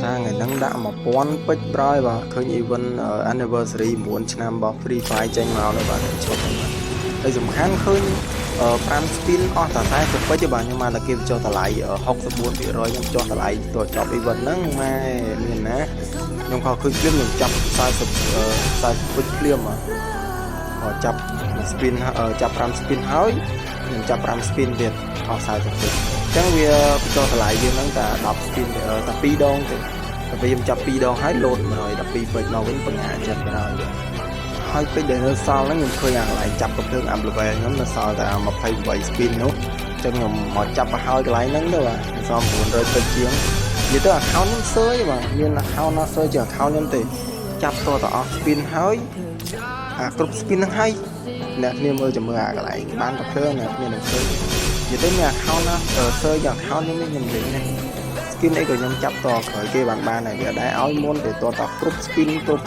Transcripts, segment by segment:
ថាថ្ងៃហ្នឹងដាក់1000ពេជ្រប្រយបាទឃើញ event anniversary 9ឆ្នាំរបស់ Free Fire ចេញមកនោះបាទឈប់ហ្នឹងបាទហើយសំខាន់ឃើញ5 spin អស់តែ40ពេជ្រទេបាទខ្ញុំបានតែគេបញ្ចុះតម្លៃ64%ខ្ញុំចុះតម្លៃទៅចប់ event ហ្នឹងម៉ែមានណាខ្ញុំខកឃើញភ្លាមខ្ញុំចាប់40 40ពេជ្រភ្លាមបាទចាប់ spin ចាប់5 spin ហើយខ្ញុំចាប់5 spin ទៀតអស់40ពេជ្រអញ្ចឹងវាបញ្ចុះតម្លៃយើងហ្នឹងតែ10 spin តែ2ដងទេតែពេលខ្ញុំចាប់2ដងហើយលោត112ពេជ្រមកវិញបង្ហាចិត្តបណ្ដោយហើយពេជ្រដែលនៅសល់ហ្នឹងខ្ញុំឃើញអាកន្លែងចាប់កំភ្លើង up level ខ្ញុំនៅសល់តែ28 spin នោះអញ្ចឹងខ្ញុំមកចាប់ទៅហើយកន្លែងហ្នឹងទៅបាទសល់900ពេជ្រជាងនិយាយទៅ account ខ្ញុំសើយបាទមាន account ណាសើយជាង account ខ្ញុំទេចាប់តទៅអស់ spin ហើយអាគ្រប់ spin ហ្នឹងហើយអ្នកគ្នាមើលចាំមើលអាកន្លែងបានកំភ្លើងអ្នកគ្នានឹងឃើញនិយាយទៅមាន account ណាសើយជាង account ខ្ញុំនេះខ្ញុំនិយាយណា skin អីក៏ខ្ញុំចាប់តក្រោយគេបានបានដែរវាដែរឲ្យមុនទៅតតគ្រប់ spin គ្រប់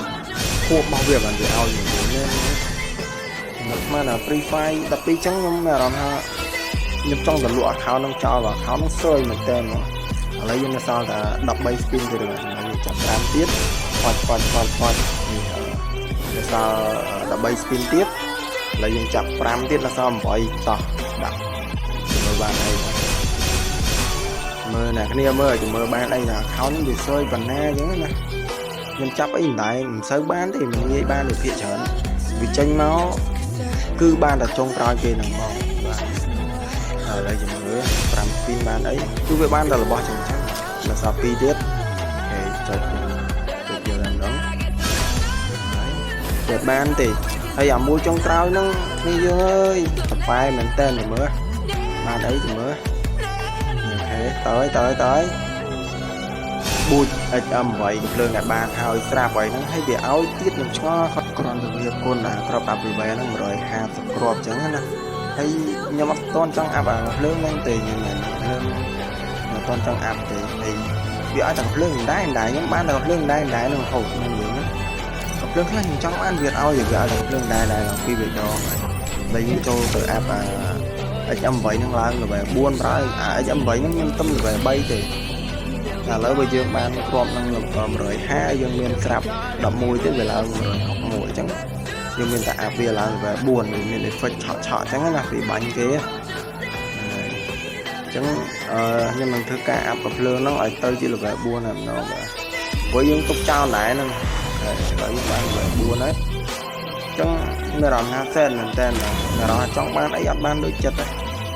ខួបរបស់វាបានវាឲ្យខ្ញុំនេះខ្ញុំស្មានថា Free Fire 12ចឹងខ្ញុំមានអារម្មណ៍ថាខ្ញុំចង់ទៅលក់ account ហ្នឹងចោល account ហ្នឹងសើយមែនតើហ្មងឥឡូវយើងនៅសល់តែ13 spin ទៀតបាទយើងចាប់5ទៀតផាត់ផាត់ផាត់ផាត់នេះនៅសល់13 spin ទៀតឥឡូវយើងចាប់5ទៀតនៅសល់8តោះដាក់មើលបានអីមើលអ្នកគ្នាមើលឲ្យមើលបានអីថា account នេះវាសើយប៉ុណ្ណាអញ្ចឹងណាខ្ញុំចាប់អីមិនដែរមិនសូវបានទេមិនងាយបានទេភាគច្រើនវាចេញមកគឺបានតែចុងក្រោយគេហ្នឹងមកបាទឥឡូវយើងមើល5 spin បានអីគឺវាបានតែរបស់ចឹងចឹងដល់សល់2ទៀត OK ចុចចុចយកតែម្ដងហើយតែបានទេហើយអាមួយចុងក្រោយហ្នឹងនេះយើងអើយតប៉ែមែនតើមើលបានអីទៅមើល OK តើយតើយតើយបួច XM8 កំភ្លើងដែលបានហើយស្រាប់ហើយហ្នឹងហើយវាឲ្យទៀតខ្ញុំឆ្ងល់គាត់គ្រាន់តែវាគុណអាក្រប up level ហ្នឹង150គ្រាប់អញ្ចឹងណាហើយខ្ញុំអត់តន់ចង់ up អាភ្លើងហ្នឹងទេខ្ញុំមិនភ្លើងអត់តន់ចង់ up ទេហើយវាឲ្យតែភ្លើងដែរដែរខ្ញុំបានតែភ្លើងដែរដែរនឹងហូបខ្ញុំនិយាយហ្នឹងភ្លើងខ្លះខ្ញុំចង់បានវាឲ្យវាឲ្យតែភ្លើងដែរដែរពីរដងហើយដែលយើងចូលទៅ up អា XM8 ហ្នឹងឡើង level 4ប្រហើយអា XM8 ហ្នឹងខ្ញុំទំ level 3ទេតែឥឡូវបើយើងបានគ្រាប់នឹង150យើងមានស្រាប់11ទៀតវាឡើង161អញ្ចឹងយើងមានតែ up វាឡើង level 4វាមាន effect ឆក់ឆក់អញ្ចឹងណាវាបាញ់គេអញ្ចឹងអឺខ្ញុំនឹងធ្វើការ up កំភ្លើងហ្នឹងឲ្យទៅជា level 4តែម្ដងបាទព្រោះយើងទុកចោលដែរហ្នឹងហើយឥឡូវយើងបាន level 4ហើយអញ្ចឹងមានអារម្មណ៍ថាសែនមែនតើមានអារម្មណ៍ថាចង់បានអីអត់បានដូចចិត្តទេ